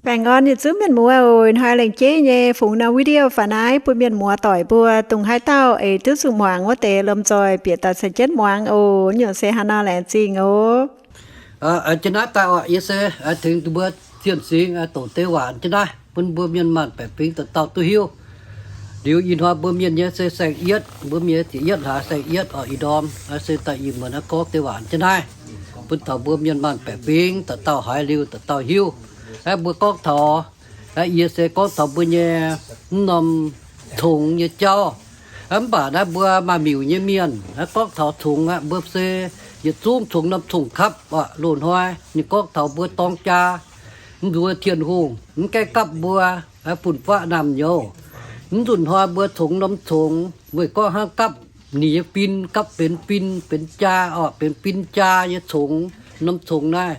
Baengh orn yietc zungv mienh muoz oc. Ih hnoi laengz jeiv nyei fungx norm video faaux naaiv bun mienh muoz doic mbuo dongh haaix dauh eix duqv zuqc muangx wuov deix lomh nzoih bieqc daaih caux jienv muangx oc. Nyungc se haaix nor laengz zingh oc. Jienv naaiv daaih oc, yie se tengx mbuo cien-singx doqc deix waac jienv naaiv bun mbuo mienh maanh baeqc fingx dauh dauh duqv hiuv. Liuz ih hnoi mbuo mienh nyei se saeng-yietv, mbuo mienh ziepc yietv hlaax saeng-yietv oc, ih ndorm se da'nyeic muonz naaiv gorngv deix waac jienv naaiv bun taux mbuo mienh maanh baeqc fingx dauh dauh haiz liuz dauh dauh hiuv. Mbuo gorngv taux, yie se gorngv taux mbuo nyei mv norm congx nyei jauv. Mv baac naaiv mbuo maaih miuc nyei mienh, gorngv taux congx aqv, mbuo se yietc zungv congx norm congx kapv oc. Loz-hnoi ninh gorngv taux mbuo dorng jaa, mv nzuonx Tin-Hungh mv gaengh gapv mbuo, fun-faqv naamh nyouz. Mv nzunc hnoi mbuo congx norm congx, weic gorngv hnangv gapv ninh nyei fin, gapv benx fin, benx jaa oc, benx fin jaa nyei congx, norm congx naaiv.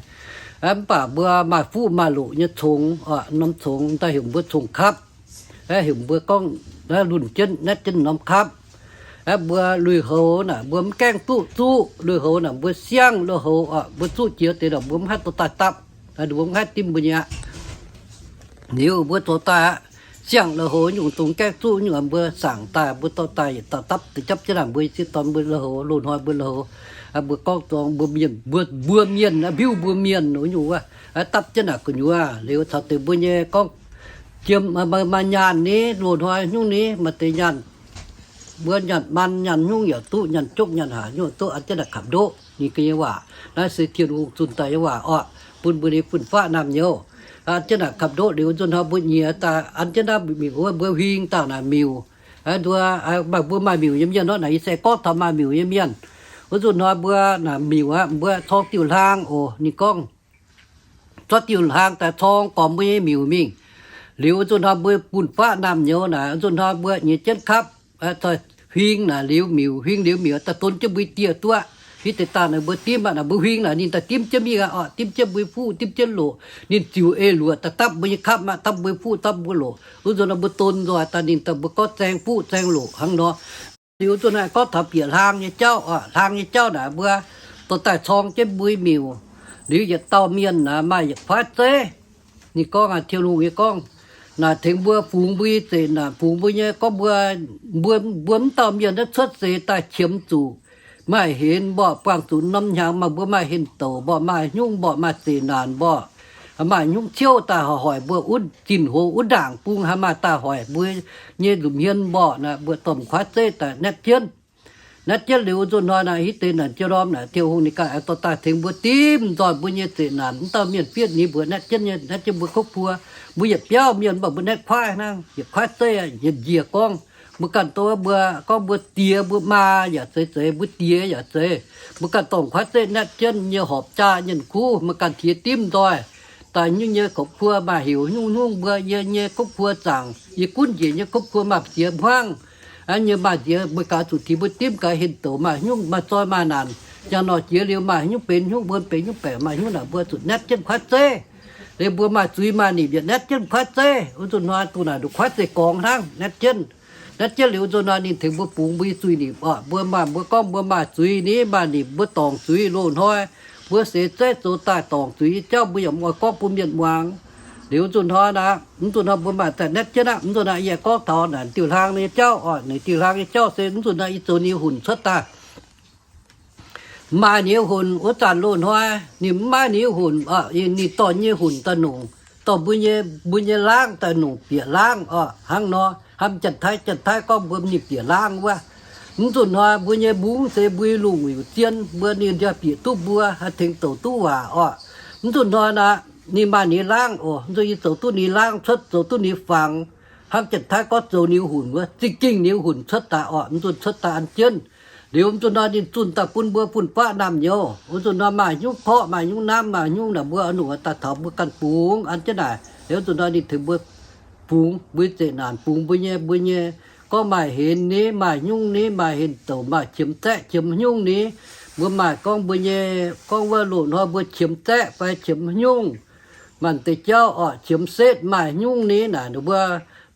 Mv baac mbuo maaih fuqv maaih loqc nyei congx oc, norm congx daaih heuc mbuo congx kapv. Heuc mbuo gorngv lunh jienv, naetv jienv norm kapv. Mbuo lui-houx naaic mbuo mv gaengh duqv zuqv, lui-houx naaic mbuo siangv lui-houx oc, mbuo zuqv jiex deix naaic mbuo mv haih dorh daaih dapv, mbuo mv haih dimv mbuo nyei aqv. Liuz mbuo zoux daaih aqv, siangv lui-houx nyungc dongh gaengh zuqv nyungc mbuo saangc daaih, mbuo dorh daaih yietc dauh dapv deix japv jienv naaic mbuo sieqv dorn mbuo lui-houx, loz-hnoi mbuo lui-houx. Mbuo gorngv dongh mbuo mienh, mbuo, mbuo mienh, mbiuv mbuo mienh wuov nyungc wuov, dapv jienv naaic gu'nyuoz liuz caux deix mbuo nyei gorngv jiem maaih nyaanh ni, loz-hnoi nyungc ni, maaih deix nyaanh, mbuo nyaanh maan nyaanh nyungc yaac duqv, nyaanh jokv nyaanh haac nyungc duqv, an jienv naaic kapv ndoqv ninh ganh nyei waac. Naaiv se Tin-Hungh zunh daaih nyei waac oc, bun mbuo nyei fun-faqv naamh nyouz. An jienv naaic kapv ndoqv liuz, nzunc hnoi mbuo nyiex daaih an jienv naaiv mingh wuov mbuo huing dauh naaic miuc. Nduov, maaih mbuo maaih miuc nyei mienh nor, naaic yie se gorngv taux maaih miuc nyei mienh. Wuov nzunc hnoi mbuo naaic miuc aqv, mbuo corng diuh hlaang oc. Ninh gorngv, corng diuh hlaang daaih corng gormx mbuo nyei miuc mingh. Liuz wuov nzunc hnoi mbuo fun-faqv naamh nyouz naaic, wuov nzunc hnoi mbuo nyiex jienv kapv, huing naaic liuz miuc, huing liuz miuc daaih don jienv mbuo dieh duqv. Hitv deix daaih naaic mbuo dimv aqv, naaic mbuo huing naaic ninh daaih dimv jienv mingh aqv oc, dimv jienv mbuo fuqv, dimv jienv loqc. Ninh ziux ei luoqc daaih dapv mbuo nyei kapv aqv, dapv mbuo fuqv, dapv mbuo loqc. Wuov nzunc hnoi mbuo don nzoih daaih ninh daaih mbuo gorngv zaeng fuqv zaeng loqc hnangv nor. Liuz nzunc hnoi gorngv taux bieqc hlaang nyei jauv oc, hlaang nyei jauv naaic mbuo dorh daaih corng jienv mbuo miuc. Liuz yietc dauh mienh naaic maaih yietc kuaaiv zeiv. Ninh gorngv, Tin-Hungh nyei gorngv, naaic tengx mbuo fungx mbuo nyei zeqc naanc, fungx mbuo nyei gorngv mbuo, mbuo, mbuo mv dauh mienh naaiv cuotv seix daaih qiemx zuqc maaih henx mborqv, buangh zuqc norm hnyangx maaih mbuo maaih henh douc mborqv, maaih hnyungv mborqv, maaih zeqc naanc mborqv, maaih hnyungv ciouv daaih hoic mbuo, wuov zinh hoz wuov ndaangc bung haaix maaih daaih hoic mbuo nyei nza'hmien mborqv naaic, mbuo dorh kuaaiv zeiv daaih naetv jienv. Naetv jienv liuz nzunc hnoi naaic hitv deix naanc jienv ndorm naaic, Tin-Hungh ninh ganh aengx dorh daaih tengx mbuo dimv nzoih mbuo nyei zeqc naanc, mv dauh mienh fiev ninh mbuo naetv jienv nyei, naetv jienv mbuo kouv buo. Mbuo yietc biauv mienh mv baac mbuo naetv kuaaiv hnangv, yietc kuaaiv zeiv yietc njiec gorngv. Mbuo ganh dorh mbuo gorngv mbuo diex mbuo maa yaac zeiz zeiz, mbuo diex yaac zeiz. Mbuo ganh dorh kuaaiv zeiv naetv jienv nyei horpc jaa nyei kuv, mbuo ganh tiex dimv nzoih daaih nyungc nyei kouv buo maaih heuc nyungc nyungc mbuo yie nyei kouv buo zaangc, yie gunv njiec nyei kouv buo maaih ziex hmuangv. Nyei maaih ziex mbuo gaax zuqc tiex mbuo dimv gaax henh douc maaih nyungc maaih zoi maaih naanc. Jangx nor jiex liuz maaih nyungc benx nyungc, mbuo benx nyungc baeqc maaih nyungc naaic mbuo zuqc naetv jienv kuaaiv zeiv. Liuz mbuo maaih zuiz maaih nimc yietc naetv jienv kuaaiv zeiv. Wuov nzunc hnoi duqv naaic nduqc kuaaiv zeiv gorngx hnangv naetv jienv. Naetv jienv liuz nzunc hnoi ninh tengx mbuo fungx mbuo nyei zuiz nimc oc. Mbuo maaih, mbuo gorngv mbuo maaih zuiz ni, maaih nimc mbuo dorngc zuiz loz-hnoi. Mbuo seix zeiv zoux daaih dorngc zuiz nyei jauv mbuo yaac mv oix gorngv bun mienh muangx. Liuz nzunc hnoi naaic, mv nzunc hnoi mbuo maaih daaih naetv jienv aqv. Mv nzunc hnoi yie gorngv taux naaic diuh hlaang nyei jauv oc. Naaic diuh hlaang nyei jauv se mv nzunc hnoi yie zoux ninh nyei hunc cuotv daaih. Maaih ninh nyei hunc wuov zanc loz-hnoi ninh mv maaih ninh nyei hunc, ninh dorh nyei hunc daaih nongc, dorh mbuo nyei, mbuo nyei laangv daaih nongc bieqc laangv oc. Hnangv nor, hnamv Janx-Taiv, Janx-Taiv gorngv mbuo ninh bieqc laangv wuov. Mv nzunc hnoi mbuo nyei mbungv se mbuo nyei lungh wuic zien, mbuo ninh ndau bieqc duqv mbuo, haih tengx douc duqv waac oc. Mv nzunc hnoi naaic ninh maaih ninh nyei laangv oc. Mv nzunc yie zoux duqv ninh nyei laangv cuotv, zoux duqv ninh nyei fangx. Hnamv Janx-Taiv gorngv zoux ninh nyei hunc wuov, za'gengh ninh nyei hunc cuotv daaih oc. Mv nzunc cuotv daaih an jienv. Liuz mv nzunc hnoi ninh zunh daaih bun mbuo fun-faqv naamh nyouz. Mv nzunc hnoi maaih hnyouv korqv, maaih hnyouv namv, maaih hnyouv naaic mbuo oix nongc daaih taux mbuo ganh bungx an jienv naaic. Liuz mv nzunc hnoi ninh tengx mbuo bungx mbuo nyei zeqc naanc, bungx mbuo nyei, mbuo nyei gorngv maaih henx ni, maaih hnyouv ni, maaih henh douc, maaih qiemx zaeqv qiemx hnyouv ni. Mbuo maaih gorngv mbuo nyei, gorngv wuov loz-hnoi mbuo qiemx zaeqv fai qiemx hnyouv, maaih deix jauv oc, qiemx setv maaih hnyouv ni naaic, ninh mbuo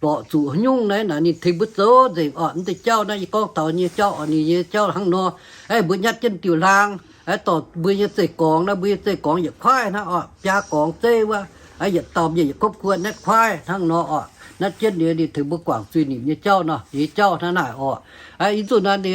lorqc zuqc hnyouv naaiv naaic ninh tengx mbuo zoux nzengc oc. Mv deix jauv naaiv yie gorngv taux nyei jauv oc, ninh nyei jauv hnangv nor. Aeqv, mbuo nyatv jienv diuh hlaang, aeqv, dorh mbuo nyei zeiv-gorngx naaiv, mbuo nyei zeiv-gorngx yietc kuaaiv hnangv oc, biaa gorngx zeiv wuov. yietc dauh mienh yietc kobv kuon naaiv kuaaiv hnangv nor oc. Naaiv jienv ninh, ninh tengx mbuo guangc zuiz-nimc nyei jauv nor, nyei jauv hnangv naaic oc. Ih zuqc naaiv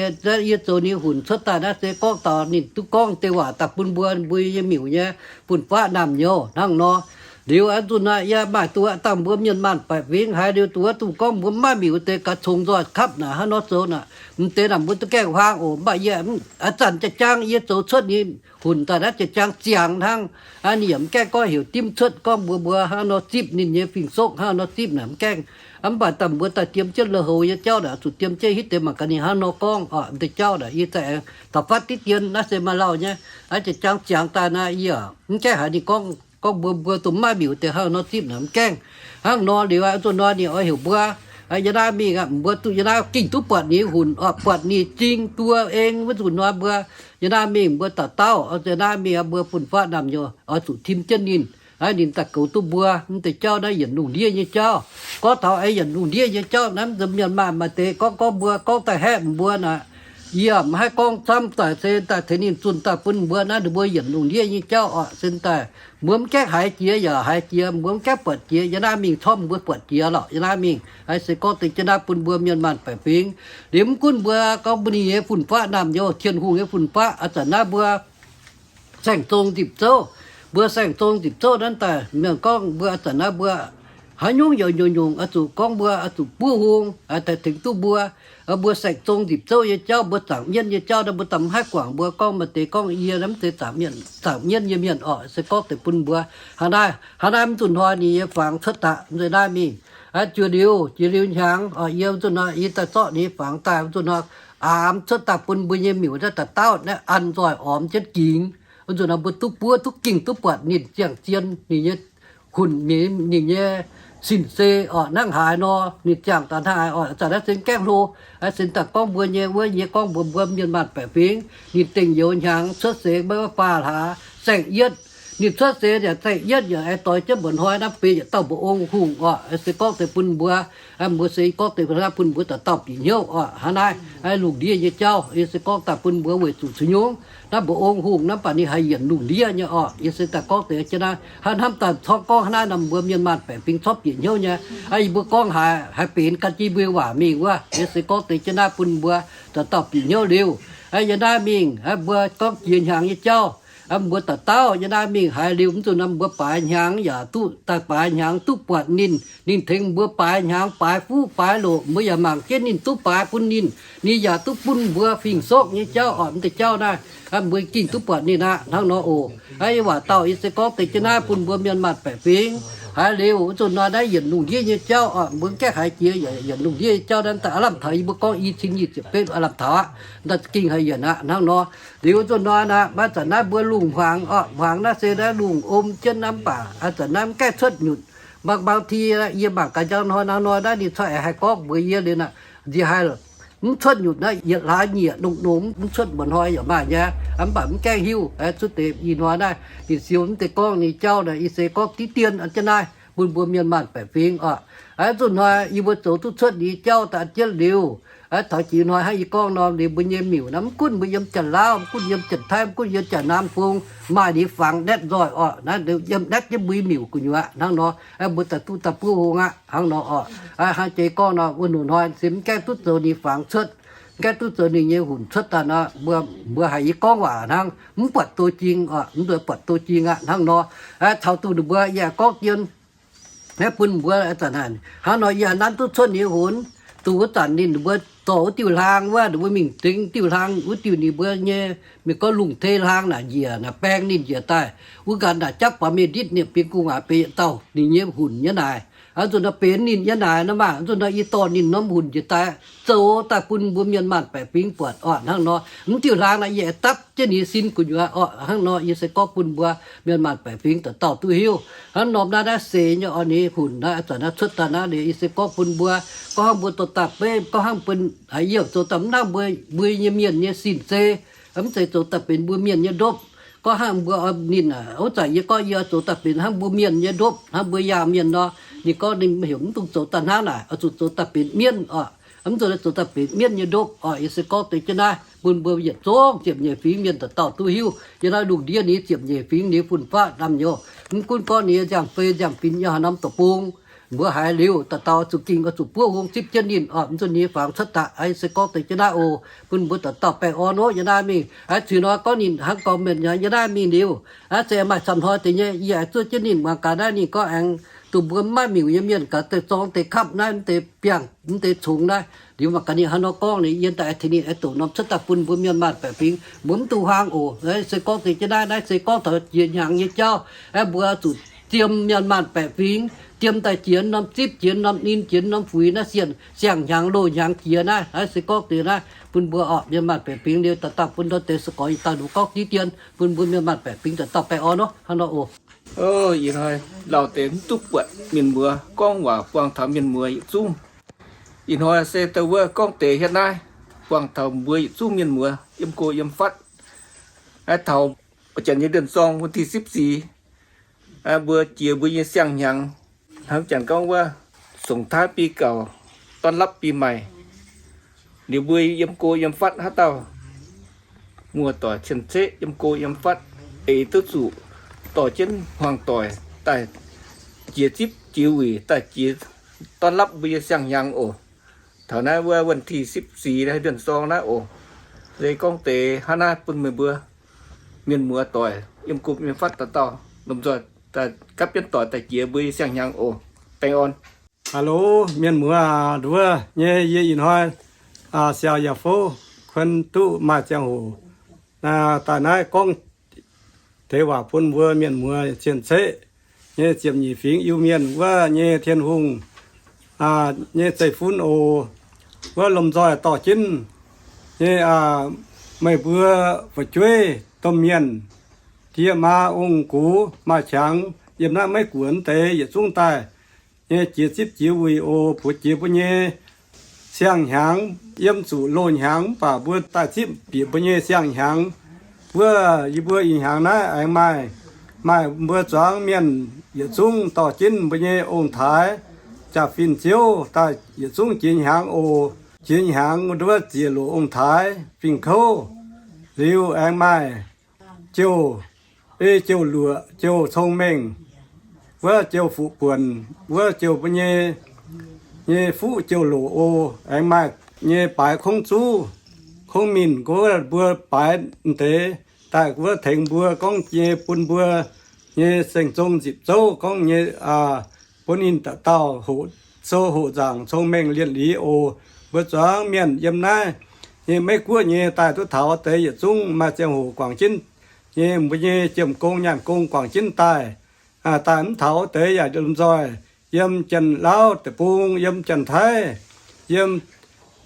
yie zoux ninh hunc cuotv daaih naaiv se gorngv taux ninh duqv gorngv deix waac daaih bun mbuo, mbuo nyei miuc nyei fun-faqv naamh nyouz hnangv nor. Liuz ih zuqc naaiv yie maaih duqv dangh mbuo mienh maanh baeqc fingx haiz liuz duqv, duqv gorngv mbuo mv maaih miuc deix gaax congx nzoih kapv naaic hnangv nor zoux naaic, m'deix naaic mbuo duqv gaengh huaang oc. Mv baac yie a'zanc jaa-jaang yie zoux cuotv ninh hunc daaih naaiv jaa-jaang ziangx hnangv. Ninh yaac mv gaengh gorngv heuc dimv cuotv gorngv mbuo, mbuo hnangv nor zipv ninh nyei fing-soqv hnangv nor zipv naaic mv gaengh. Mv baac dangh mbuo daaih diem jienv lui-houx nyei jauv naaic, zuqc diem jienv hitv deix mangc gaax ninh hnangv nor gorngv oc. M'deix jauv naaic yie za'gengh taux fatv diqv dien naaiv se maaih lauh nyei. Jaa-jaang ziangx daaih naaiv yie mv gaengh haiz ninh gorngv, gorngv mbuo, mbuo dongh mv maaih miuc deix hnangv nor zipv naaic mv gaengh. Hnangv nor liuz ih zuqc naaiv ninh oix heuc mbuo, yie naaiv mingh mbuo duqv, yie naaiv gengh duqv buatc ninh hunc oc, buatc ninh zing duo eng wuov nzunc nor mbuo, yie naaiv mingh mbuo dauh dauh, yie naaiv mingh mbuo fun-faqv naamh nyouz oix zuqc tim jienv ninh, ninh daaih goux duqv mbuo. M'deix jauv naaiv yienc lungh ndiev nyei jauv. Gorngv taux aengx yienc lungh ndiev nyei jauv naaiv, mienh maanh maaih deix gorngv, gorngv mbuo gorngv daaih haeqv mbuo naaic, yie mv haih gorngv camv daaih se daaih tengx ninh zunh daaih bun mbuo naaiv, ninh mbuo yienc lungh ndiev nyei jauv oc. Se daaih mbuo mv gaengh haiz jiex yaac haiz jiex, mbuo mv gaengh buatc jiex, yie naaiv mingh corc mbuo buatc jiex lorqc. Yie naaiv mingh se gorngv deix jienv naaiv bun mbuo mienh maanh baeqc fingx. Liuz mv gunv mbuo gorngv mbuo ninh nyei fun-faqv naamh nyouz, Tin-Hungh nyei fun-faqv, a'zanc naaiv mbuo saeng-zong nzipc zouv. Mbuo saeng-zong nzipc zouv naaiv daaih mienh gorngv mbuo a'zanc naaiv mbuo haaix nyungc yaac nyungc-nyungc oix zuqc gorngv mbuo oix zuqc buov hung daaih tengx duqv mbuo. Mbuo saeng-zong nzipc zouv nyei jauv, mbuo zaangc mienv nyei jauv naaiv mbuo daaih mv haih guangc mbuo gorngv maaih deix gorngv yie naaiv mv zeiz zaangc mienv, zaangc mienv nyei mienh oc. Se gorngv deix bun mbuo hnangv naaiv, hnangv naaiv mv zuqc hnoi ninh nyei fangx cuotv daaih mv zeiz naaiv mingh. Jiex liuz, jiex liuz hnyangx oc, yie mv zuqc hnoi yie daaih zorqv ninh nyei fangx daaih mv zuqc hnoi aamx cuotv daaih bun mbuo nyei miuc naaiv dauh dauh naaiv an nzoih ormx jienv gingx. Mv zuqc hnoi mbuo duqv buov duqv gingh duqv buatc ninh ziangh zien ninh nyei hunc, ninh nyei sin-sei oc, hnangv haaix nor ninh ziangh daaih hnangv haaix oc. Zanc naaiv se gaengh hlo, se daaih gorngv mbuo nyei wuov nyei gorngv mbuox mbuo mienh maanh baeqc fingx, ninh dengh youz hnyangx cuotv seix maiv faah hlaax saeng-yietv. Ninh cuotv seix yaac saeng-yietv yaac aengx doix jienv mba'hnoi naaiv benx yietc dauh mba'ong hungh oc. Se gorngv deix bun mbuo, mbuo se gorngv deix bun mbuo dauh dauh bieqc hnyouv oc. Hnangv naaiv lungh ndiev nyei jauv yie se gorngv daaih bun mbuo weic zuqc caux nyungc naaiv mba'ong hungh naaiv baac ninh haih yienc lungh ndiev nyei oc. Yie se daaih gorngv deix jienv naaiv hnangv, hnamv daaih corc gorngv hnangv naaiv nor mbuo mienh maanh baeqc fingx corc bieqc hnyouv nyei. Yie mbuo gorngv haiz, haiz benx gan jienv mbuo waac mingh wuov. Yie se gorngv deix jienv naaiv bun mbuo dauh dauh bieqc hnyouv liuz, yie naaiv mingh mbuo gorngv jiex hnyangx nyei jauv. Mbuo dauh dauh yie naaiv mingh haiz liuz mv zuqc nor mbuo baaix hnyangx yaac duqv daaih baaix hnyangx duqv buatc ninh. Ninh tengx mbuo baaix hnyangx, baaix fuqv baaix loqc, mbuo yaac mangc jienv ninh duqv baaix bun ninh. Ninh yaac duqv bun mbuo fing-soqv nyei jauv oc. Mv deix jauv naaiv mbuo gengh duqv buatc ninh aqv. Hnangv nor oc. Yie waac dauh yie se gorngv deix jienv naaiv bun mbuo mienh maanh baeqc fingx. Haiz liuz mv zuqc nor naaiv yienc lungh ndiev nyei jauv oc. Mbuo gaengh haiz jiex yienc lungh ndiev nyei jauv naaiv daaih aav lamh taux yie mbuo gorngv i cin nyic ziepc betv aav lamh taux aqv. Daaih gengh haih yienc aqv. Hnangv nor liuz mv zuqc nor naaiv, maaih zanc naaiv mbuo lungh hmuangx oc, hmuangx naaiv se naaiv lungh om jienv naaiv mv baac ih zanc naaiv mv gaengh cuotv nyutc. Bang bang ti yie mangc gaax njang hnoi hnangv nor naaiv ninh corc aengx haih gorngv mbuox yie liuz naaiv, nziex haih mv cuotv nyutc naaiv yietc hlaax nyieqc nongh nongh mv cuotv mba'hnoi yaac maaih nyei. Mv baac mv gaengh hiuv cuotv deix ih hnoi naaiv ninh siou mv deix gorngv ninh jauv naaiv yie se gorngv diqv dien jienv naaiv bun mbuo mienh maanh baeqc fingx oc. Zuqc hnoi yie mbuo zoux duqv cuotv ninh jauv daaih jienv liuz, taux jiex hnoi hnangv yie gorngv nor liuz mbuo nyei miuc naaiv mv gunv mbuo yiem Janx-Lauv, mv gunv yiem Janx-Taiv, mv gunv yiem Janx-Naamh Fong, maaih ninh fangx naetv nzoih oc. Naaiv yiem naetv jienv mbuo nyei miuc gu'nyuoz hnangv nor, mbuo daaih duqv daaih buov hung aqv hnangv nor oc. Hnangv jiex gorngv nor wuov nongc hnoi se mv gaengh duqv zoux ninh fangx cuotv, mv gaengh duqv zoux ninh nyei hunc cuotv daaih nor, mbuo, mbuo haiz yie gorngv waac hnangv mv buatc doz jing oc, mv buatc doz jing aqv hnangv nor. Caux duqv ninh mbuo yaac gorngv dien naaiv bun mbuo ih zanc naaiv hnangv nor yie nanv duqv cuotv ninh nyei hunc. Duqv wuov zanc ninh mbuo dorh wuov diuh hlaang wuov, ninh mbuo mingh tengx diuh hlaang wuov diuh ninh mbuo nyei, mingh gorngv lungh tei hlaang naaic njiec naaic baeng ninh njiec daaih. Wuov ganh naaic japv baac mienh nditv ninh benx gu'nguaaic benx yietc dauh ninh nyei hunc nyei naaic. Zuqc nor benx ninh nyei naaic nor maah, zuqc nor yie dorh ninh norm hunc njiec daaih zoux daaih bun mbuo mienh maanh baeqc fingx buatc oc. Hnangv nor mv diuh hlaang naaiv yie aengx dapv jienv ninh nyei sin gu'nyuoz oc. Hnangv nor yie se gorngv bun mbuo mienh maanh baeqc fingx dauh dauh duqv hiuv. Hnangv norm naaiv naaiv seix nyei oc, ninh hunc naaiv zanc naaiv cuotv daaih naaiv liuz yie se gorngv bun mbuo, gorngv hnangv mbuo dorh daaih beiv, gorngv hnangv bun haaix yie zoux daaih mv hnangv mbuo, mbuo nyei mienh nyei sin se mv zeiz zoux daaih benx mbuo mienh nyei ndopv. Gorngv hnangv mbuo ninh wuov zanc yie gorngv yie zoux daaih benx hnangv mbuo mienh nyei ndopv, hnangv mbuo yaangh mienh nor, ninh gorngv ninh heuc mv dungx zoux daaih hnangv naaic, oix zuqc zoux daaih benx mienv oc. Mv nzunc naaiv zuqc daaih benx mienv nyei ndopv oc. Yie se gorngv deix jienv naaiv bun mbuo yietc zungv ziepc nyeic fingx mienh dauh dauh duqv hiuv. Yie naaiv lungh ndiev ninh ziepc nyeic fingx ninh fun-faqv ndamv nyouz. Mv gunv gorngv ninh nyei nziang-fei nziang-fin yiem haaix norm deic-bung, mbuo haiz liuz dauh dauh zuqc ging oix zuqc buov hung zipv jienv ninh oc. Mv nzunc ninh nyei fangx cuotv daaih. Yie se gorngv deix jienv naaiv oc, bun mbuo dauh dauh baengh orn oc. Yie naaiv mingh, aa, zuqc nor gorngv ninh hnangv gorngv mienh nyei, yie naaiv mingh liuz, aa, se maaih camv hnoi deix nyei, yie aengx zuov jienv ninh muangx gaax naaiv ninh gorngv aengx dongh mbuo mv maaih miuc nyei mienh gaax deix zorng deix kapv naaiv, mv deix biangh, mv deix congx naaiv. Liuz mangc gaax ninh hnangv nor gorngv, ninh yie daaih tengx ninh aengx doqc norm cuotv daaih bun mbuo mienh maanh baeqc fingx, mbuo mv dungx huaang oc. Se gorngv deix jienv naaiv, naaiv se gorngv taux jiex hnyangx nyei jauv. Aa, mbuo zuqc diem mienh maanh baeqc fingx, diem daaih jiex norm zipv, jiex norm ninh, jiex norm fuix naaiv, siang-hnyangx loz-hnyangx jiex naaiv. Naaiv se gorngv deix naaiv bun mbuo oc, mienh maanh baeqc fingx liuz dauh dauh bun ndortv deix se gorngv ih dauh nduqc gorngv diqv dien bun mbuo mienh maanh baeqc fingx dauh dauh baengh orn nor hnangv nor oc. Ih hnoi lauh deix mv duqv buatc mienh muoz gorngv waac buangh taux mienh muoz yietc zungv. Ih hnoi se dongh wuov gorngv deix hietv naaiv buangh taux mbuo yietc zungv mienh muoz yiem go yiem fatv. Aa, taux janx nyei เดือนสอง วันที่สิบสี่, mbuo jiex mbuo nyei siang-hnyangx, hnangv janx gorngv wuov ส่งท้ายปีเก่า ต้อนรับปีใหม่. Liuz mbuo yiem go yiem fatv haaix dauh muoz-doic cien-ceqv yiem go yiem fatv, eix duqv zuqc dorh jienv hmuangx-doic daaih jiex zipv jiex wuic daaih jiex ต้อนรับ mbuo nyei siang-hnyangx oc. Taux naaiv wuov วันที่สิบสี่ naaiv เดือนสอง naaiv oc. Se gorngv deix hnangv naaiv bun meih mbuo mienh muoz-doic yiem go yiem fatv dauh dauh lomh nzoih daaih gapv jienv doic daaih jiex mbuo nyei siang-hnyangx oc. Baengh orn. Hello, mienh muoz aac, nduov nyei yie ih hnoi siaaux yaac fouv kuon duqv maaih ziangh hoc daaih naaiv gorngv deix waac bun mbuo mienh muoz cien-ceqv nyei ziepc nyeic fingx Iu-Mienh wuov nyei Tin-Hungh nyei zeiv-fun oc. Wuov lomh nzoih dorh jienv nyei meih mbuo fu'jueiv domh mienh, ndie maa ong-gux maaih qangx yiem naaiv maiv guoqv deix yietc zungv daaih nyei jiex zipv jiex wuic oc. Buoz jiex mbuo nyei siang-hnyangx, yiem zuqc loz-hnyangx mv baac mbuo daaih zipv bieqc mbuo nyei siang-hnyangx. Wuov yie mbuo ih hnyangx naaiv aengx maaih, maaih mbuo zuangx mienh yietc zungv dorh jienv mbuo nyei ong-taaix jaa-fin ziouv daaih yietc zungv jiex hnyangx oc. Jiex hnyangx wuov nduov ziex loc ong-taaix fingx kouv. Liuz aengx maaih jouh ei jouh luoqc jouh cong-mengh, wuov jouh fuqv buonc, wuov jouh mbuo nyei, nyei fuqv jouh loc oc. Aengx maaih nyei baaix kungx zuv, kungx minh, wuov mbuo baaix deix daaih wuov tengx mbuo gorngv nyei bun mbuo nyei seng zong nzipc zouv gorngv nyei bun ninh dauh dauh hoqc sou hoqc nzaangc cong-mengh lienh liz oc. Mbuo zuangx mienh yiem naaiv nyei Meiv Guoqv nyei daaih duqv taux deix yietc zungv maaih ziangh hoc guangc jienv nyei mbuo nyei jiem gong nyaanh gong guangc jienv daaih. Daaih mv taux deix yaac lomh nzoih yiem Janx-Lauv deic-bung, yiem Janx-Taiv, yiem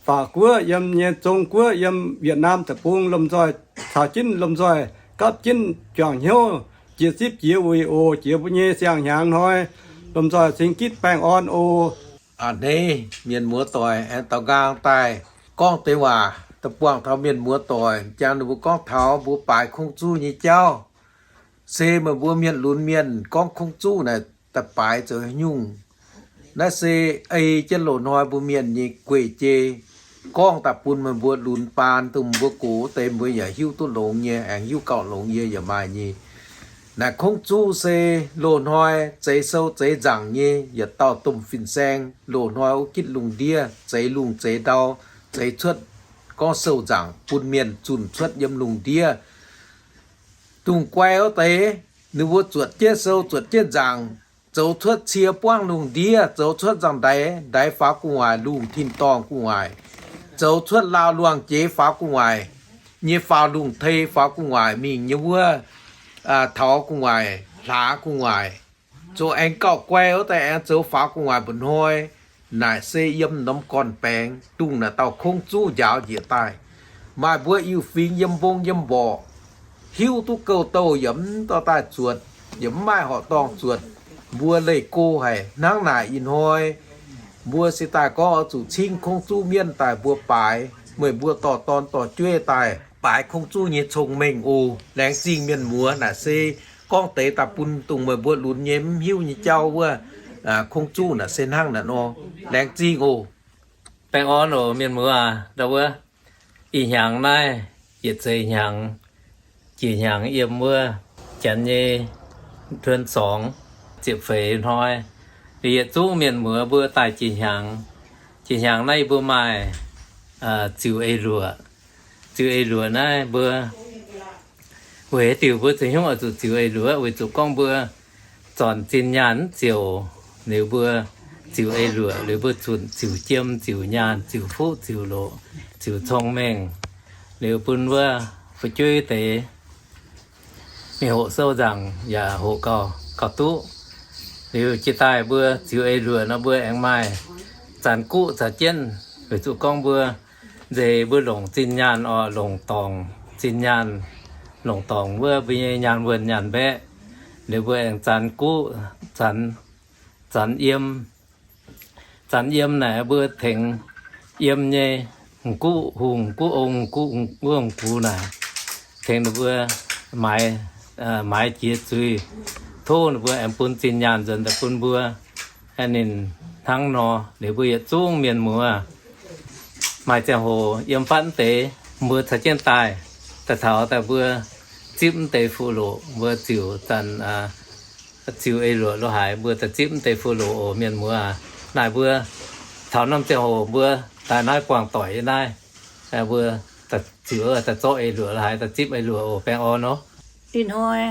Faac Guoqv, yiem nyei Zong Guoqv, yiem Wietc Naam deic-bung lomh nzoih caux jienv lomh nzoih gapv jienv juangc hnyouv jiex zipv jiex wuic oc. Jiex mbuo nyei siang-hnyangx hnoi lomh nzoih cingx gitv baengh orn oc. A'hneiv mienh muoz-doic aengx daaux nqaang daaih gorngv deix waac daaih buangh taux mienh muoz-doic, jangx ninh mbuo gorngv taux mbuo baaix kungx zuv nyei jauv. Se meih mbuo mienh lunx mienh gorngv kungx zuv naaic daaih baaix zoux haaix nyungc. Naaiv se ei jienv loz-hnoi mbuo mienh nyei guei-jei gorngv daaih bun meih mbuo lunx baan dongh mbuo gox deix mbuo yaac hiuv duqv longx nyei, aengx hiuv gauh longx nyei yaac maaih nyei. Naaic kungx zuv se loz-hnoi zeix sou zeix nzaangc nyei yietc dauh domh fin-saeng, loz-hnoi wuov gitv lungh ndiev zeix lungh zeix ndau, zeix cuotv gorngv sou nzaangc bun mienh zunh cuotv yiem lungh ndiev. Dongh guai wuov deix, ninh mbuo zuotc jienv sou zuotc jienv nzaangc, zoux cuotv cie buangv lungh ndiev, zoux cuotv nzangc-ndaix, ndaix faaux gu'nguaaic, lungh tin-dorngh gu'nguaaic, zoux cuotv laauh luangh jeiz faaux gu'nguaaic, nyei faaux lungh tei faaux gu'nguaaic mingh nyei wuov, taux gu'nguaaic hlaax gu'nguaaic, zoux aengx gauh guai wuov deix aengx zoux faaux gu'nguaaic mba'hnoi. Naaic se yiem norm gorn-baengx dongh naaic dauh kungx zuv njaaux njiec daaih. Maaih mbuo iu-fingx yiem mbong yiem mborqc, hiuv duqv gouv-douh yaac mv dorh daaih zuotc, yaac mv maaih horqc dorngh zuotc. Mbuo leih go haic. Hnangv naaic ih hnoi mbuo se daaih gorngv oix zuqc cingv kungx zuv mienv daaih mbuo baaix, meih mbuo dorh dorn dorh jueiv daaih baaix kungx zuv nyei cong-mengh oc. Laengz zingh mienh muoz. Naaic se gorngv deix daaih bun dongh meih mbuo lunx nyei mv hiuv nyei jauv wuov, kungx zuv naaic se hnangv naaic nor. Laengz zingh oc. Baengh orn oc mienh muoz aac, ndau wuov ih hnyangx naaiv yietc zeiz hnyangx, jiex hnyangx yiem wuov janx nyei เดือนสอง ziepc feix hnoi, liuz yietc zungv mienh muoz mbuo daaih jiex hnyangx. Jiex hnyangx naaiv yie mbuo maaih ziux eix luoqc. Ziux eix luoqc naaiv mbuo weic haaix diuc mbuo ziouc hnyouv oix zuqc ziux eix luoqc? Weic zuqc gorngv mbuo zornc zinh nyaanh mv ziouc, liuz mbuo ziux eix luoqc, liuz mbuo zunc ziux jiem, ziux nyaanh, ziux fuqv, ziux loqc, ziux cong-mengh, liuz bun wuov fu'jueiv deix mingh hoqc sou nzaangc yaac hoqc gauh, gauh duqv. Liuz jiex daaih mbuo ziux eix luoqc nor mbuo aengx maaih zanx guqv caux jienv, weic zuqc gorngv mbuo nzeix mbuo longc zinh nyaanh oc, longc dorngc zinh nyaanh, longc dorngc wuov mbuo nyei nyaanh wuonh nyaanh mbaeqv. Liuz mbuo aengx zanx guqv, zanx, zanx yiem. Zanx yiem naaic mbuo tengx yiem nyei m'guqv hungh, m'guqv ong, m'guqv wuov hungh gux naaic, tengx ninh mbuo maaiz, maaiz jiex zuiz, tov ninh mbuo aengx bun zinh nyaanh nzuonx daaih bun mbuo. Ninh hnangv nor liuz mbuo yietc zungv mienh muoz maaih ziangh hoc yiem fatv deix, mbuo caux jienv daaih, daaih taux daaih mbuo zipv mv deix fuqv loqc, mbuo ziux zanc, ziux eix luoqc lo haaix, mbuo daaih zipv mv deix fuqv loqc oc mienh muoz aac. Naaic mbuo taux norm ziangh hoc mbuo daaih naaiv buangh doic yiem naaiv, mbuo daaih ziux, daaih zorqv eix luoqc lo haaix, daaih zipv eix luoqc oc. Baengh orn nor. Ih hnoi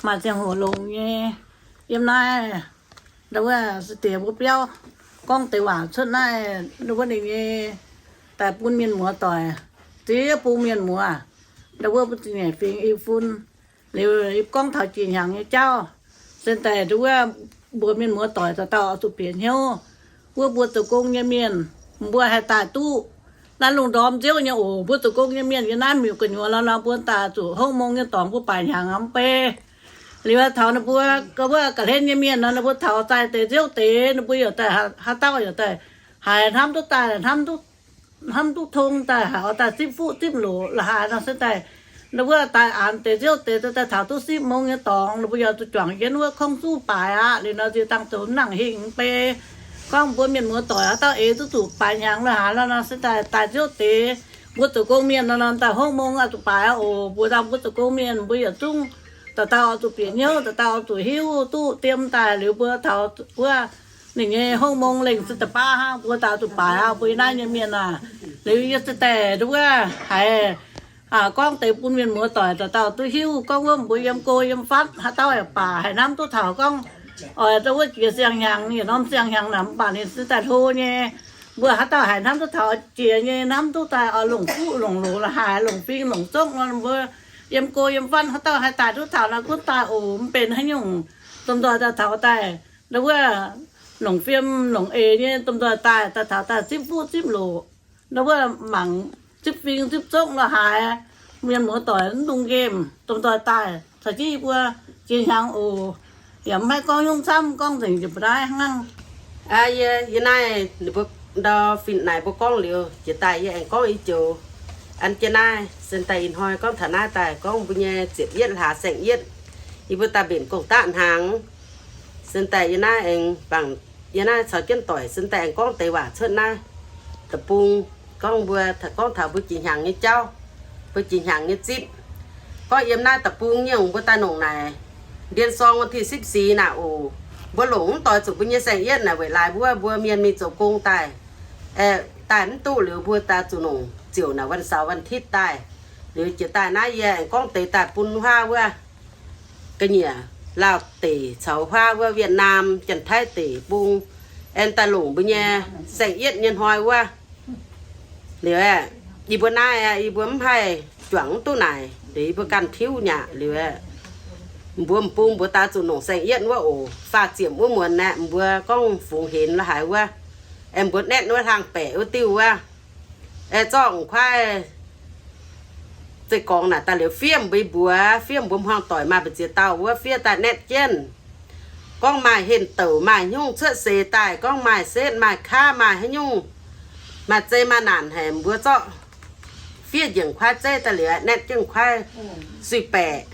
maaih ziangh hoc longx nyei, yiem naaiv ndau wuov se diex mbuo biauv gorngv deix waac cuotv naaiv, ndau wuov ninh nyei daaih bun mienh muoz doic, ziex bung mienh muoz, ndau wuov mbuo zingh nyeic fingx i fun. Liuz yie gorngv taux jiex hnyangx nyei jauv, se daaih ndau wuov mbuo mienh muoz doic dauh dauh oix zuqc bieqc hnyouv. Wuov mbuo zoux gong nyei mienh, mbuo haih daaih duqv naaiv lungh ndorm nziouv nyei oc. Mbuo zoux gong nyei mienh yiem naaiv miuc gu'nyuoz lorqc nor, mbuo daaih zuqc hopv mong nyei dorngx mbuo baaic hnyangx hnangv mv bei. Liuz taux ninh mbuo wuov ga'hlen nyei mienh nor, ninh mbuo taux daaih deix nziouv deix, ninh mbuo yaac daaih haaix dauh yaac daaih haiz hnamv duqv daaih, hnamv duqv tong daaih, haiz oix daaih zipv fuqv zipv loqc la'haaix nor se daaih, ninh mbuo daaih aanx deix nziouv deix daaih taux duqv sipv mong nyei dorngx, ninh mbuo yaac zuqc juangc jienv wuov kongv zuqv baaix aqv. Liuz nor nziex dangh zoux nangc hingh mv bei. Gorngv mbuo mienh muoz doic haaix dauh eix duqv zuqc baaic hnyangx la'haaix nor se daaih daaih nziouv deix, mbuo zoux gong mienh nor daaih hopv mong oix zuqc baaix aqv oc. Mbuo dangh mbuo zoux gong mienh mbuo yietc zungv dauh dauh oix zuqc bieqc hnyouv, dauh dauh oix zuqc hiuv duqv diem daaih liuz mbuo taux wuov ninh nyei hopv mong lengh se da'baav hnangv, mbuo daaih zuqc baaix aqv. Mbuo yiem naaiv nyei mienh aah, liuz yie se daaih wuov haiz gorngv deix bun mienh muoz doic dauh dauh duqv hiuv gorngv wuov mbuo yiem go yiem fatv haaix dauh yaac baac haiz hnamv duqv taux gorngv oix wuov jiex siang-hnyangx, yietc norm siang-hnyangx naaic mv baac ninh se daaih hlo nyei. Mbuo haaix dauh haiz hnamv duqv taux jiex nyei, hnamv duqv daaih oix longc fuqv longc loqc la'haaix, longc fing longc zongv nor, mbuo yiem go yiem fatv haaix dauh haih daaih duqv taux naaiv gunv daaih oc. Mv benx haaix nyungc, domh nzoih daaih taux daaih ndau wuov longc fiem longc eix nyei, domh nzoih daaih daaih taux daaih zipv fuqv zipv loqc, ndau wuov mangc zipv fing zipv zongv la'haaix, mienh muoz doic mv dungx nqemh, domh nzoih daaih caux jienv yie mbuo jiex hnyangx oc. Yaac mv haih gorngv nyungc camv, gorngv nzengc njiec mbu'naaiv hnangv. Yie, yie naaiv ninh mbuo ndau fin naaic mbuo gorngv liuz jiex daaih yie aengx gorngv i joux. An jienv naaiv sen daaih ih hnoi gorngv taux naaiv daaih gorngv mbuo nyei ziepc yietv hlaax saeng-yietv, yie mbuo daaih mbenc gong-daqv hnaangx. Sen daaih yie naaiv aengx bangc, yie naaiv caux jienv doic sen daaih aengx gorngv deix waac cuotv naaiv deic-bung, gorngv mbuo, gorngv taux mbuo jiex hnyangx nyei jauv, mbuo jiex hnyangx nyei zipv. Gorngv yiem naaiv deic-bung nyungc mbuo daaih longc naaic, ndien sorng วันที่สิบสี่ naaic oc, mbuo longc mv doix zuqc mbuo nyei saeng-yietv naaic weic laaix wuov mbuo mienh mingh zoux gong daaih, daaih mv duqv liuz mbuo daaih zuqc longc ziouc naaic วันเสาร์ วันอาทิตย์ daaih. Liuz jiex daaih naaiv yie aengx gorngv deix daaih bun huaav wuov ga'nyiec Laauv deic caux huaav wuov Việt Nam, Janx-Taiv deic-bung, aengx daaih longc mbuo nyei saeng-yietv nyei hnoi wuov. Liuz aeqv, yie mbuo naaiv aeqv, yie mbuo mv haih juangc mv duqv naaic, liuz yie mbuo ganh tiuv nyaqc liuz aeqv, mbuo m'bung mbuo daaih zuqc longc saeng-yietv wuov oc. Faah ziepc wuov muonz aeqv, mbuo gorngv fungx henx la'haaix wuov, aengx mbuo แอด wuov hlang baeqc wuov diuh wuov, aeqv, zorqv m'kuaaiv zeiv gorngx naaic daaih liuz fiev mbuo mbuox, fiev mbuo hmuangv doic maaih mbu'ziex dauh wuov fiev daaih แอด jienv. Gorngv maaih henh douc maaih nyungc cuotv seix daaih, gorngv maaih setv maaih kaav maaih haaix nyungc, maaih zei maaih naanc haic mbuo zorqv fiev njiec m'kuaaiv zeiv daaih liuz แอด jienv m'kuaaiv suix baeqc.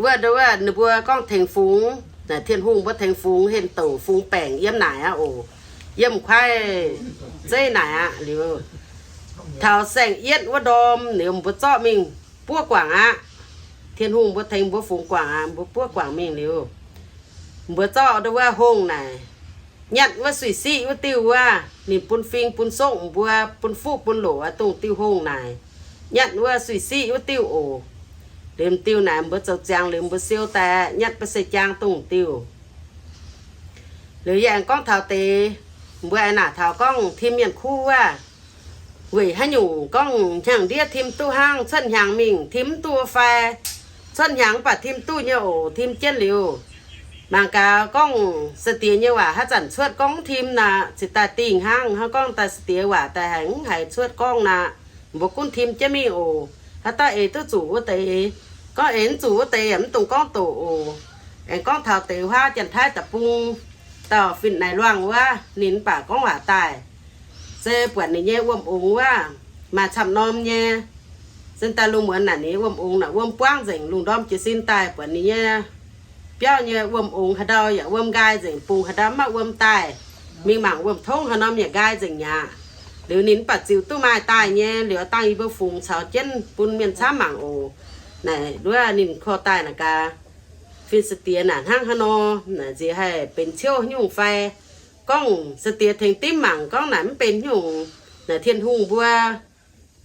Wuov, wuov ninh mbuo gorngv tengx fungx, Naaic Tin-Hungh mbuo tengx fungx henh douc fungx baengc yiem naaic aqv oc. Yiem kuaaiv zeiv naaic aqv. Liuz taux saeng-yietv wuov ndorm liuz mbuo zorqv mingh buov guangc aqv. Tin-Hungh mbuo tengx mbuo fungx guangc aqv, mbuo buov guangc mingh liuz, mbuo zorqv ndau wuov hongh naaic, nyatv wuov suiv-siqv wuov diuh wuov, ninh bun fing bun sokv mbuo, bun fuqv bun loqc aqv, dongh diuh hongh naaic. Nyatv wuov suiv-siqv wuov diuh oc. Liuz m'diuh naaic mbuo zoux ziangx liuz mbuo siou daaih nyatv ba'sei jaang dongh diuh. Liuz yie aengx gorngv taux deix, mbuo aengx naaic taux gorngv tim mienh kuv wuov, weic haaix nyungc gorngv hnyangx-ndiev tim duqv hnangv, cuotv hnyangx mingh tim mv duqv fai, cuotv hnyangx mv baac tim duqv nyei oc, tim jienv liuz. Mangc gaax gorngv sai-diex nyei waac haaix zanc cuotv gorngv mv tim naaic, cingx daaih dingh hnangv. Hnangv gorngv daaih sai-diex waac daaih haiz mv haiz cuotv gorngv naaic, mbuo gunv tim jienv mingh oc. Haaix dauh eix duqv zuqc wuov deix, gorngv eix mv zuqc wuov deix yaac mv dungx gorngv doqc oc. Aengx gorngv taux deix huaav Janx-Taiv deic-bung, dauh fin-naaic luangh wuov, ninh mv baac gorngv waac daaih se buatc ninh nyei wuom ongx wuov, maaih camv norm nyei. Sin daaih lungh muonz naaic ninh nyei wuom ongx naaic wuom buangv nzengc, lungh ndorm jiez sin daaih buatc ninh nyei biauv nyei wuom ongx haaix ndau yaac wuom nqaai nzengc, bungx haaix ndau mv maaih wuom daaih. Mingh mangc wuom tongv haaix norm yaac nqaai nzengc mi'aqv. Liuz ninh mv baac ziux duqv maaih daaih nyei. Liuz dangh yie mbuo fungx caux jienv bun mienh camv mangc oc. Naaic wuov ninh korv daaih naaic gaax, fin sai-diex naaic hnangv haaix nor, naaic nziex haih benx ciouv nyungc fai. Gorngv sai-diex tengx dimv mangc gorngv naaic mv benx nyungc, naaic Tin-Hungh mbuo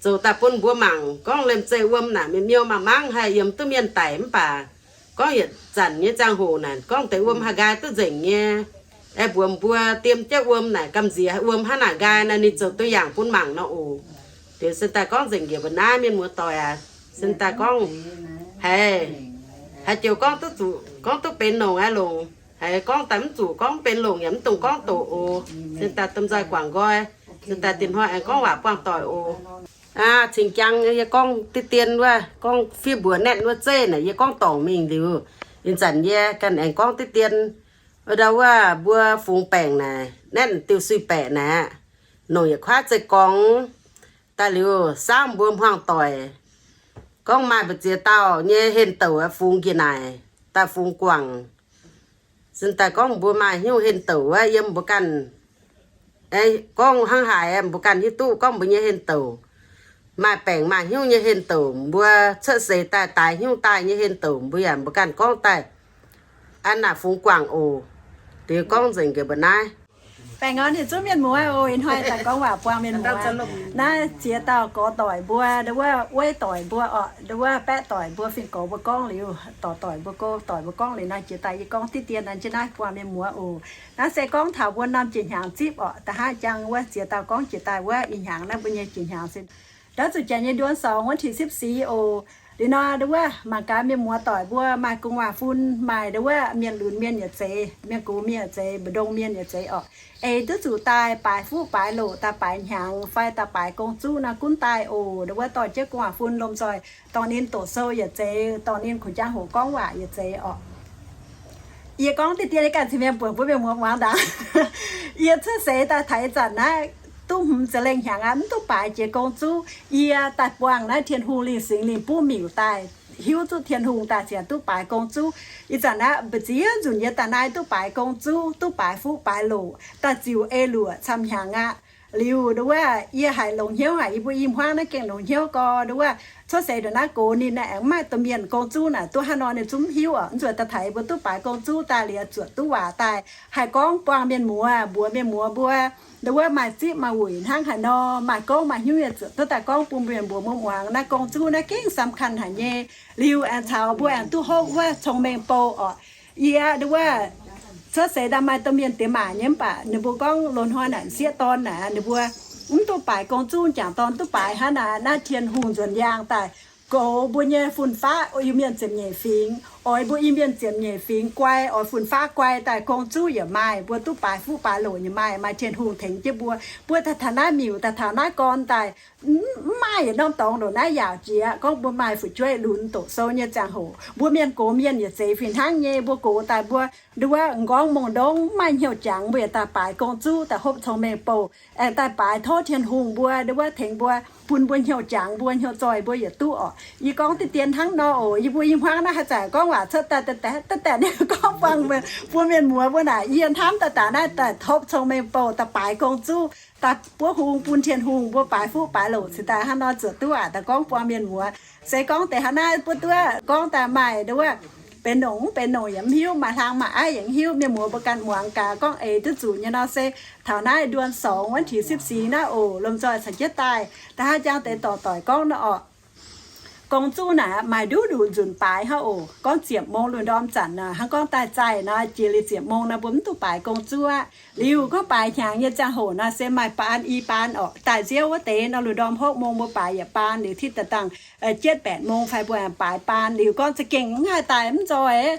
zoux daaih bun mbuo mangc gorngv liemh zeih wuom naaic miuc-miuc mangc mangv haih yiem duqv mienh daic mv baac gorngv yietc zanc nyei ziangh hoc naaic gorngv deix wuom haih nqaai duqv nzengc nyei. Aengx mbuox mbuo diem jienv wuom naaic gamh nziex wuom hnangv naaic nqaai naaic, ninh zoux duqv yangh bun mangc nor oc. Liuz sin daaih gorngv nzengc njiec mbuo naaiv mienh muoz-doic aac, sin daaih gorngv haiz, haaix joux gorngv duqv zuqc, gorngv duqv benx longc aqv longc, haiz gorngv daaih mv zuqc gorngv mv benx longc yaac mv dungx gorngv doqc oc. Sin daaih domh nzoih guangc nqoi, sin daaih dinh hnoi aengx gorngv waac buangh doic oc. Aa, cingx jang yie gorngv diqv dien wuov, gorngv fiev mbuox naetv wuov zeiv naaic yie gorngv dorngc mingh liuz, ih zanc yie ganh aengx gorngv diqv dien. Wuov ndau wuov mbuo fungx baengc naaic, naetv diuh suiv-baeqc naaic aqv, nongc yietc kuaaiv zeih gorngx daaih liuz, saauv mbuo hmuangv doic gorngv maaih mbu'ziex dauh nyei henh douc fungx njiec naaic daaih fungx guangc. Sin daaih gorngv mbuo maaih hnyouv henh douc wuov yiem mbuo ganh, gorngv hnangv haaix mbuo ganh hiuv duqv gorngv mbuo nyei henh douc maaih baengc maaih hnyouv nyei henh douc, mbuo cuotv seix daaih daix hnyouv daaih nyei henh douc mbuo yaac mbuo ganh gorngv daaih an naaic fungx guangc oc. Liuz gorngv nzengc njiec mbuo naaiv. Baengh orn yietc zungv mienh muoz oc. Ih hnoi daaih gorngv waac buangh mienh muoz. Naaiv ziex dauh gorx doic mbuo, ndau wuov wueiv doic mbuo orqc, ndau wuov baeqv doic mbuo, fingx gorx mbuo gorngv liuz, dorc doic mbuo, go doic mbuo gorngv liuz, naaiv jiex daaih yie gorngv diqv dien naaiv jienv naaiv buangh mienh muoz oc. Naaiv se gorngv taux mbuo norm jiex hnyangx zipv orqc, da'haav jang wuov ziex dauh gorngv jiex daaih wuov ih hnyangx naaiv mbuo nyei jiex hnyangx se Ndau zuqc janx nyei nduon song wuov ที่สิบสี่ oc. Liuz nor ndau wuov mangc gaax mienh muoz doic mbuo maaih gu'nguaaz-fun, maaih ndau wuov mienh lunx mienh yietc zeiz, mienh gox mienh yietc zeiz, mbu'ndongx mienh yietc zeiz orqc. Eix duqv zuqc daaih baaix fuqv baaix loqc, daaih baaix hnyangx fai daaih baaix gong zuqv nor gunv daaih oc. Ndau wuov dorh jienv gu'nguaaz-fun lomh nzoih dorh ninh doqc sou yietc zeiz, dorh ninh kungx jangx-hoc gorngv waac yietc zeiz orqc. Yie gorngv diqv dien ganh cin-mienh buonc mbuo mienh muoz muangx ndaangc. Yie cuotv seix daaih taux ih zanc naaiv duqv hmz ziepc lengh hnyangx aqv, mv duqv baaix jiex gong zuqv. Yie daaih buangh naaiv Tin-Hungh Lingh Singx Lingh Buv miuc daaih, hiuv zuqv Tin-Hungh daaih ziouc duqv baaix gong zuqv. Ih zanc naaiv mbu'ziex nzunc yie daaih naaiv duqv baaix gong zuqv, duqv baaix fuqv baaix loqc, daaih ziux ei luoqc camv hnyangx aqv. Liuz ndau wuov yie haiz longx hnyouv haic, yie mbuo i hmuangv naaiv gengh longx hnyouv gorx. Ndau wuov cuotv seix ndongc naaiv gox ninh aengx mv maaih domh mienh gong zuqv naaic, duqv haaix nor ninh zungv mv hiuv oc. Mv zuqc daaih taux yie mbuo duqv baaix gong zuqv daaih liuz zuoqc duqv waac daaih haih gorngv buangh mienh muoz, mbuox mienh muoz mbuo ndau wuov maaih zipv maaih wuic hnangv haaix nor, maaih gouv maaih hnyouv yaac zuoqc duqv daaih gorngv bun mienh mbuox mbuo muangx. Naaiv gong zuqv naaiv gengh สำคัญ haic nyei. Liuz aengx caux mbuo aengx duqv hopv wuov cong-mengh bou orqc. Yie ndau wuov cuotv seix daaih maaih domh mienh diex maac nyei mv baac ninh mbuo gorngv loz-hnoi naaic sieqv dorn naaic ninh mbuo mv duqv baaix gong zuqv, jangc dorn duqv baaix hnangv naaic. Naaiv Tin-Hungh nzuonx yaangh daaih goux mbuo nyei fun-faqv Iu-Mienh ziepc nyeic fingx, oix mbuo Iu-Mienh ziepc nyeic fingx guai, oix fun-faqv guai daaih gong zuqv yaac maaih, mbuo duqv baaix fuqv baaix loqc yaac maaih, maaih Tin-Hungh tengx jienv mbuo. Mbuo daaih taux naaiv miuc, daaih taux naaiv gorn daaih mv maaih yietc norm dorngx ndongc naaiv yaauc jiex. Gorngv mbuo maaih fu'jueiv lunx doqc sou nyei ziangh hoc, mbuo mienh gox mienh yietc zeiz fih hnangv nyei. Mbuo gox daaih mbuo ndau wuov m'nqorngv mongh ndongv mv maaih hnyouv jangx, mbuo yaac daaih baaix gong zuqv, daaih hopv cong-mengh bou, aengx daaih baaix tov Tin-Hungh mbuo ndau wuov tengx mbuo, bun mbuo hnyouv jangx, mbuo hnyouv zoih mbuo yietc duqv orqc. Yie gorngv diqv dien hnangv nor oc. Yie mbuo i hmuangv naaiv haaix zanc gorngv Cuotv daaih, daaih, daaih, daaih ninh gorngv buangh mbuo mienh muoz mbuo naaic, yie hnamv daaih daaih naaiv daaih topv cong-mengh bouh daaih baaix gong-zuqv daaih buov hung bun Tin-Hungh mbuo baaix fuqv baaix loc cingx daaih hnangv nor zuoqc duqv aqv. Daaih gorngv buangh mienh muoz, se gorngv deix hnangv naaiv buov duqv gorngv daaih maaih nduov, benx nongc mv benx nongc yaac mv hiuv, maaih hlang maaih aiv yaac mv hiuv. Mienh muoz mbuo ganh muangx gaax gorngv eix duqv zuqc nyei nor se taux naaiv เดือนสอง วันที่สิบสี่ naaiv oc, lomh nzoih caux jienv daaih da'haav jang deix dorc doic gorngv nor orqc. Gong-zuqv naaic maaih nduqc nduqc nzunc baaix hnangv oc. Gorngv ziepc mong lungh ndorm zanc nor, hnangv gorngv daaih zaih nor, jiex liuz ziepc mong nor mbuo mv duqv baaix gong-zuqv aqv. Liuz gorngv baaix hnyangx nyei ziangh hoc nor se maaih baan i baan orqc, daaih nziouv wuov deix nor lungh ndorm hopv mong mbuo baaix yietc baan, liuz titv daaih dangh jietv baeqc mong fai mbuo aengx baaix baan. Liuz gorngv za'gengh mv haih daaih mv nzoih,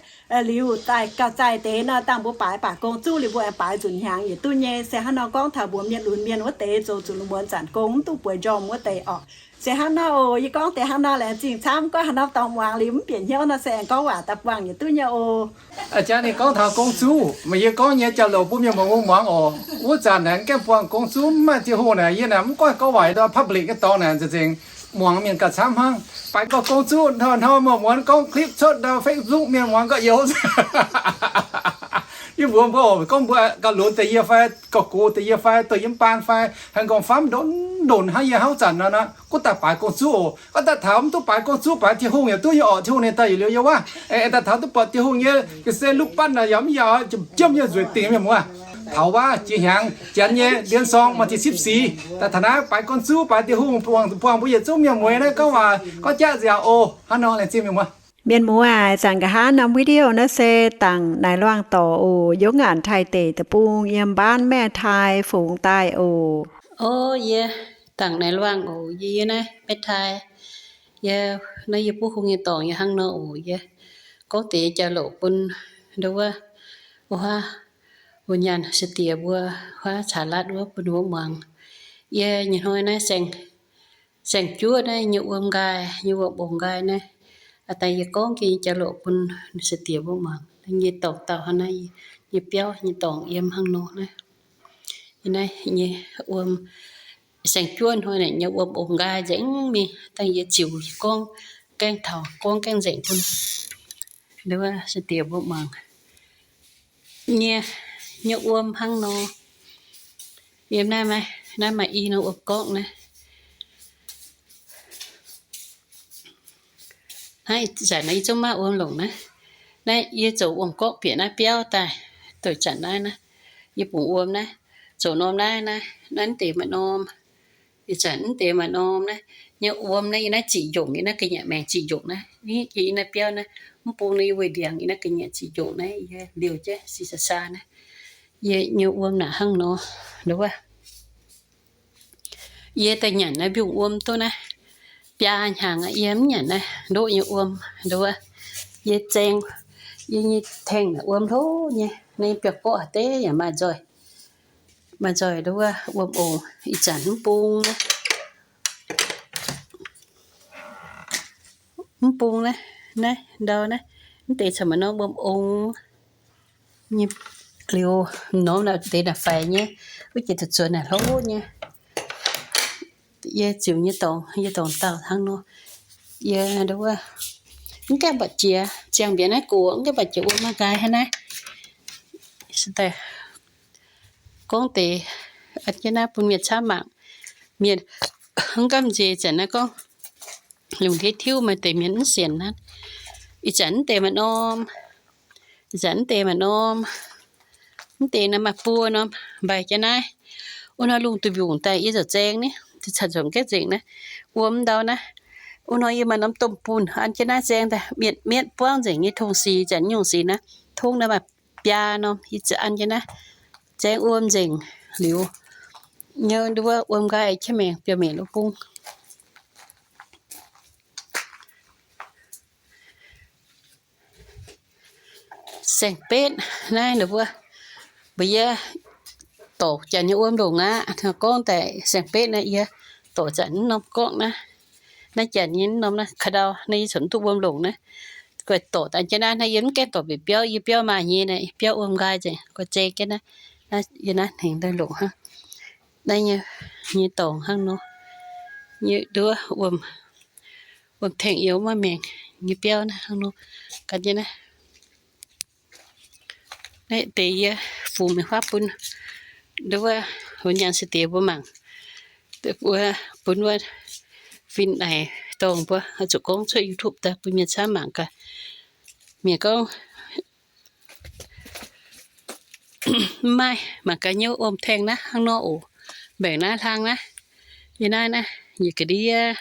liuz daaih gauh zaih deix nor dangh mbuo baaix baac gong-zuqv liuz mbuo aengx baaix nzunc hnyangx yietc duqv nyei. Se hnangv nor gorngv taux mbuox mienh lunx mienh wuov deix zoux zuqc lungh muonz zanc gong mv duqv bueix njormh wuov deix orqc. Se hnangv nor oc. Yie gorngv deix hnangv nor laengz zingh camv, gorngv haaix norm dorngx muangx liuz mv bieqc hnyouv nor se aengx gorngv waac daaih buangh yietc duqv nyei oc. Jangx ninh gorngv taux gong-zuqv, meih yie gorngv nyei jauv-louc bun mienh muoz muangx oc. Wuov zanc naaic mv gaengh buangh gong-zuqv, mv maaih Tin-Hungh naaic, yie naaic mv goiv gorngv waac ndau public nyei dorngx naaic, nzengc muangx mienh gauh camv hnangv. Baaix gauh gong-zuqv hnoi-hnoi muoz-muonz gorngv clip cuotv ndau Facebook mienh muangx gauh youz. Yie mbuox mbuo oc, gorngv mbuo gauh lunx deix yie fai gauh gox deix yie fai dongh yie mv baan fai haaix gorngv famv ndonx ndonx hnangv yie hnangv zanc nor, gunv daaih baaix gong-zuqv oc. Gorngv daaih taux mv duqv baaix gong-zuqv, baaix Tin-Hungh yaac duqv nyei orqc. Tin-Hungh ninh daaih yietc liuz yie wuov, aengx daaih taux duqv buatc Tin-Hungh nyei ga'sie lutv batv naaic yaac mv yaac jiem yie nzueic dingc mienh muoz. Taux wuov jiex hnyangx janx nyei เดือนสอง วันที่สิบสี่ daaih taux naaiv baaix gong-zuqv, baaix Tin-Hungh buangh buangh mbuo yietc zungv mienh muoz naaiv gorngv waac gorngv jaav nziaauc oc. Hnangv nor laengz zingh mienh muoz. Mienh muoz aac, zanc nqa'haav norm video naaiv se dangc naaic luangh dorc oc, yiem Ngaanc Taiv deic-bung yiem บ้านแม่ทาย fungx daaih oc. O, yie dangc naaic luangh oc. Yie, yie naaiv แม่ทาย. Yie, naaiv yie buov hung nyei dorngx yie hnangv nor oc. Yie gorngv deix jauv-louc bun nduov wuov, wuov, wuov nyaanh se diex mbuo huaav caax laatv wuov bun wuov muangx. Yie nyei hnoi naaiv saeng, saeng-juoqv naaiv nyei wuom nqaai, nyei wuom ong nqaai naaiv. Aa, daaih yie gorngv gengh jauv-louc bun se diex mbuo muangx. Nyei dorngx dauh hnangv naaiv, nyei biauv nyei dorngx yiem hnangv nor naaiv. Yie naaiv nyei wuom saeng-juoqv hnoi naaic nyei wuom ong nqaai nzengc mingh, dangh yie ziux gorngv gaengh taux gorngv gaengh nzengc bun nduov se diex mbuo muangx. Nyei, nyei wuom hnangv nor. Yiem naaiv maaih, naaiv maaih i norm wuom gorngv naaiv. Naaiv zanc naaiv yie zungv maiv wuom longc naaiv. Naaiv yie zoux wuom gorngv bieqc naaiv biauv daaih, doix zanc naaiv naaiv. Yie bungx wuom naaiv, zoux norm naaiv naaiv, naaiv mv deix maaih norm. Ih zanc mv deix maaih norm naaiv. Nyei wuom naaiv, yie naaiv ziqc njongc, yie naaiv ga'nyiec maengx ziqc njongc naaiv. Yie naaiv biauv naaiv, mv bung naaiv yie weic ndiangx, yie naaiv ga'nyiec ziqc njongc naaiv, yie liouh jienv si saa saa naaiv. Yie nyei wuom naaic hnangv nor, nduov wuov. Yie daaih nyanc naaiv mbiungc wuom duqv naaiv biaa hnyangx aqv, yie mv nyanc naaiv ndoqv nyei wuom, nduov wuov. Yie zaeng, yie nyei tengx naaic wuom hlo nyei, naaiv biauv-borqv haaix deix yaac maaih nzoih. Maaih nzoih nduov wuov, wuom ongx ih zanc mv bung naaiv. Mv bung naaiv, naaiv ndau naaiv, mv deix caux maaih norm wuom ongx nyei liuz, norm naaiv deix naaic faix nyei, wuov jiex zuqc zuonx naaic hlo nyei. Yie ziux nyei dorngx, yie dorngx dauh hnangv nor. Yie nduov wuov, mv gaengh mbatc jiex, ziangh mbienx naaiv gox, mv gaengh mbatc jiex wuom maiv nqaai hnangv naaiv. Se daaih gorngv deix an jienv naaiv bun mienh camv mangc. Mienh mv gamh nziex zanc naaiv gorngv lungh ndiev tiuv maaih deix mienh mv sienx hnangv. Ih zanc mv deix maaih norm, ih zanc mv deix maaih norm, mv deix naaiv maaih buo norm mbaih jienv naaiv. Wuov nor lungh duih mbiungc daaih yie ziouc zaeng ni, caux nzunc gaengh nzengc naaiv, wuom ndau naaiv. Wuov nor yie maaih norm domh bunh an jienv naaiv zaeng daaih mietv mietv buangv nzengc nyei tong sic, zanc nyungc sic naaiv, tong naaiv maaih biaa norm, yie ziouc an jienv naaiv zaeng wuom nzengc liuz, nyei nduov wuov wuom nqaai qiemx maengx biauv-mengh lo bung. Saeng-betv naaiv nduov wuov, mbuo yie dorc janx nyei wuom longc aqv. Gorngv daaih saeng-betv naaiv yie dorc zanc mv norm gorngv naaiv. Naaiv janx nyei mv norm naaiv ka'ndau naaiv yie corc mv duqv wuom longc naaiv. Guaix dorc daaih jienv naaiv, naaiv yie mv gaengh dorc bieqc biauv, yie biauv maaih nyei naaiv, biauv wuom nqaai nzengc, guaix zaeng jienv naaiv. Naaiv yie naaiv hnengx daaih longc hnangv. Naaiv nyei, nyei dorngx hnangv nor. Nyei nduov wuom, wuom tengx youz maiv maengx. nyei biauv naaiv hnangv nor gan jienv naaiv. Naaiv deix yie fungx mingh huaav bun nduov wuov nyanc se diex mbuo mangc. Wuov bun wuov fin-naaic dorngh mbuo oix zuqc gorngv cuotv YouTube daaih bun mienh camv mangc gaax. Mienh gorngv mv maaih, mangc gaax nyei wuom-taengh naaiv hnangv nor oc. Mbaengc naaiv hlang naaiv, yie naaiv naaiv nyiec ga'ndiev,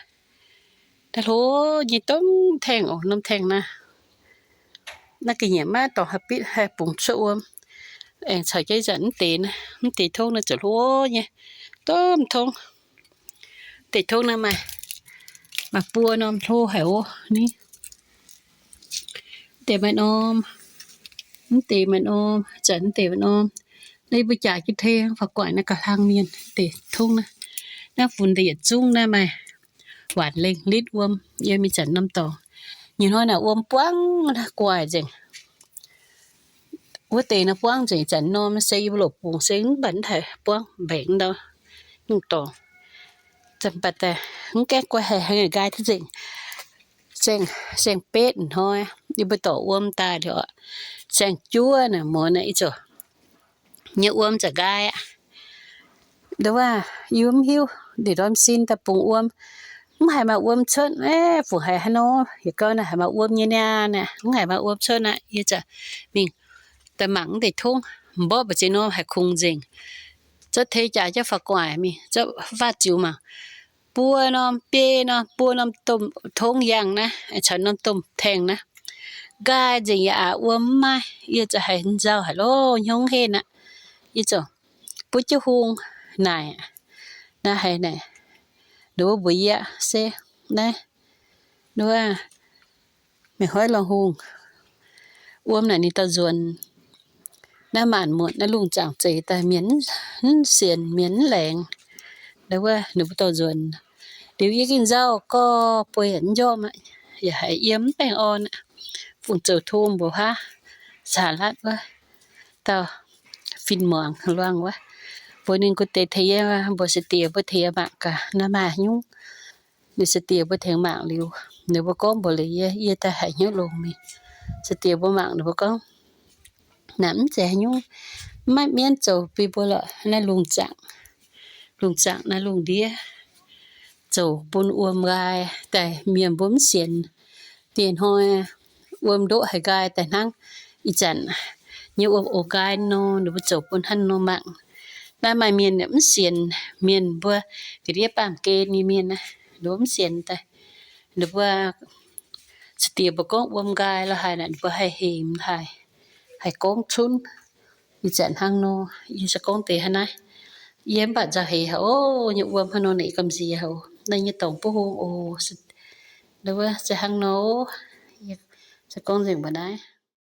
daaih hlo nyei domh taengh oc, norm taengh naaiv. Naaiv ga'nyiec maiv dorngx haih bitv haih bungx cuotv wuom. Aengx caux jienv zanc mv deix, mv deix tongv naaiv ziouc hlo nyei, domh tongv. Deix tongv naaiv maaih, maaih buo norm hlo haic oc ni. Deix maaih norm, mv deix maaih norm, zanc mv deix maaih norm. Naaiv mbuo jaax jienv tengx faaux guaaic naaiv gauh hlang mienh deix tongv naaiv. Naaiv funx deix yietc zungv naaiv maaih waanc lengh litv wuom yiem ih zanc norm dorngx. Nyei hnoi naaic wuom buangv naaiv guaaic nzengc. Wuov deix naaiv buangv nzengc, zanc norm se yie mbuo loc bungx se mv baac mv haih buangv mbaengc ndau nyungc dorngx. Zanc baac daaih mv gaengh guai haic, nqaai duqv nzengc. Saeng, saeng-betv hnoi yie mbuo dorc wuom daaih liuz, saeng-juov naaic muonz naaic ih zanc nyei wuom za'nqaai aqv. Nduov wuov, yie mv hiuv, ndeic ndorm sin daaih bungx wuom, mv haiz maaih wuom cuotv, fungc haiz haaix nor, yietc gau naaic haiz maaih wuom nyei niaa naaic, mv haiz maaih wuom cuotv aqv. Yie zanc mingh daaih mangc mv deix tongv, mborqv mbu'ziex norm haiz kungx nzengc. Zorqv tei jaax jienv faaux guaaic mingh, zorqv faah ziux mangc, buo norm biei norm, buo norm domh tongv yangh naaiv, caux norm domh taengh naaiv, nqaai nzengc yaac aqc wuom mv maaih. Yie zanc haiz nzauh haic loh, hnyouv henh aqv. Yie zanc butv jienv hung naaic, naaiv haiz naaic, nduov wuov mbuox yie aqv se naaiv, nduov wuov, mienh hoiv lorngh hungh, wuom naaic ninh dauh nzuonx. Naaiv maanc muotc naaiv lungh zaangc zeix daaih mienh mv sienx, mienh mv laengz. Nduov wuov ninh mbuo dauh nzuonx. Liuz yie gengh nzauh gorx bueix yaac mv njormh aqv, yaac haiz yiem mv baengh orn aqv. Fungc zoux tong mbuoqc huaav, saax laatv wuov dauh fin-muangz luangh wuov, mbuox ninh gu deix tengx yie, mbuox se diex mbuo tengx yie mangc gaax naaiv maaih haaix nyungc. Ninh se diex mbuo tengx mangc liuz, ninh mbuo gorngv mbuox liuz yie, yie daaih haiz hnyouv longx mingh. Se diex mbuo mangc ninh mbuo gorngv, naaic mv zeiz haaix nyungc, mv maaih mienv zoux bun mbuo lorqc. Naaiv lungh zaangc, lungh zaangc naaiv lungh ndiev zoux bun wuom nqaai daaih mienh mbuo mv sienx. Dieh hnoi wuom ndoqv haiz nqaai daaih hnangv ih zanc nyei wuom oix nqaai nor, ninh mbuo zoux bun hnangv nor mangc. Naaiv maaih mienh mv sienx, mienh mbuo ga'ndiev baamh gen nyei mienh naaiv, ninh mbuo mv sienx daaih. Ninh mbuo se diex mbuo gorngv wuom nqaai lorqc haaix naaic, ninh mbuo haih hemx haic, haih gorngv cunv. Ih zanc hnangv nor, yie se gorngv deix hnangv naaiv. Yie mv baac nzauh heix haic oc, nyei wuom hnangv nor naaic yie gamh nziex haic oc. Naaiv nyei dorngx buov hung oc. Wuov se hnangv nor, se gorngv nzengc mbuo naaiv.